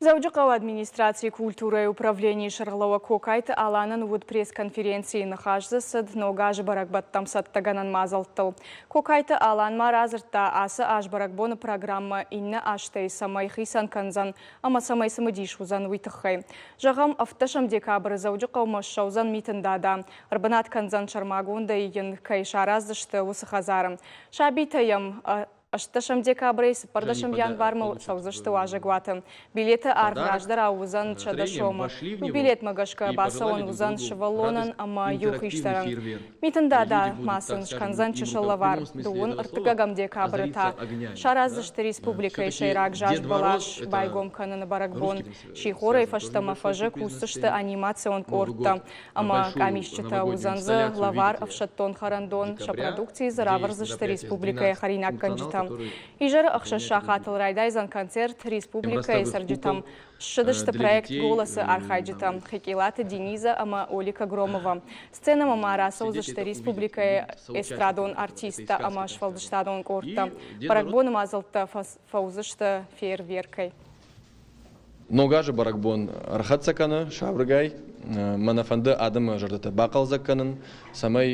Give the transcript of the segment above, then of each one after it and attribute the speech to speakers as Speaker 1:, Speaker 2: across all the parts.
Speaker 1: Дзӕуджыхъӕуы администрацийы культурӕйы управленийы сӕргълӕууӕг Кокайты Аланӕн уыд пресс-конференцийы. Ныхас дзы цыд Ног азы бӕрӕгбӕттӕм цӕттӕгӕнӕн мадзӕлттыл. Кокайты Алан ма радзырдта, ацы аз бӕрӕгбоны программӕ иннӕ азтӕй цӕмӕй хицӕн кӕндзӕн ӕмӕ цӕмӕй цымыдис уыдзӕн, уый тыххӕй. Зӕгъӕм, ӕвддӕсӕм декабры Дзӕуджыхъӕумӕ ссӕудзӕн Митын Дада. Ӕрбынат кӕндзӕн сӕрмагондӕй йын кӕй сараздзысты, уыцы хӕдзары. Сабитӕ йӕм Ӕстдӕсӕм декабрӕй цыппӕрдӕсӕм январмӕ цӕудзысты уазӕгуаты. Билеты аргъ раздӕрау уыдзӕн 100 сомы. Иу билетмӕ гӕсгӕ бацӕуӕн уыдзӕн сывӕллонӕн ӕмӕ иу хистӕрӕн. Митын Дада ма сын скӕндзӕн чысыл лӕвар. Дыууын ӕртыккӕгӕм декабры та сараздзысты республикӕйы сӕйраг заз бӕлас байгом кӕныны бӕрӕгбон. Сихорӕй фӕстӕмӕ фӕзы кусдзысты анимацион къордтӕ ӕмӕ къамисджытӕ уыдзӕн дзы лӕвар ӕфсӕддон хӕрӕндон, сӕ продукцийы дзы равӕрдзысты республикӕйы хӕринаггӕнджытӕ. Изӕры ӕхсӕз сахатыл райдайдзӕн концерт республикӕйы цӕрджытӕм. Ссыдысты проект «Голос-ы» архайджытӕ Хекъилаты Дениза ӕмӕ Олика Громова. Сценӕмӕ ма рацӕудзысты республикӕйы эстрадон артисттӕ ӕмӕ сфӕлдыстадон къордтӕ. Бӕрӕгбоны мадзӕлттӕ фӕуыдзысты фейерверкӕй.
Speaker 2: Ног азы бӕрӕгбон ӕрхӕццӕ кӕны сабыргай. Мӕ нӕ фӕнды адӕмы зӕрдӕтӕ бахъӕлдзӕг кӕнын, цӕмӕй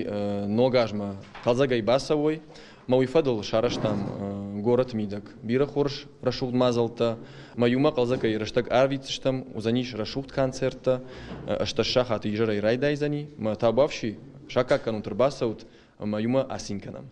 Speaker 2: ног азмӕ хъӕлдзӕгӕй бацӕуой. Мӕ уый фӕдыл сарӕзтам горӕты мидӕг бирӕ хорз рӕсугъд мадзӕлттӕ. Мӕ иумӕ хъӕлдзӕгӕй рӕстӕг арвитдзыстӕм, уыдзӕнис рӕсугъд концерттӕ. 18 сахаты изӕрӕй райдайдзӕни. Мӕ табуафси, саккаг кӕнут, ӕрбацӕут ӕмӕ иумӕ ацин кӕнӕм.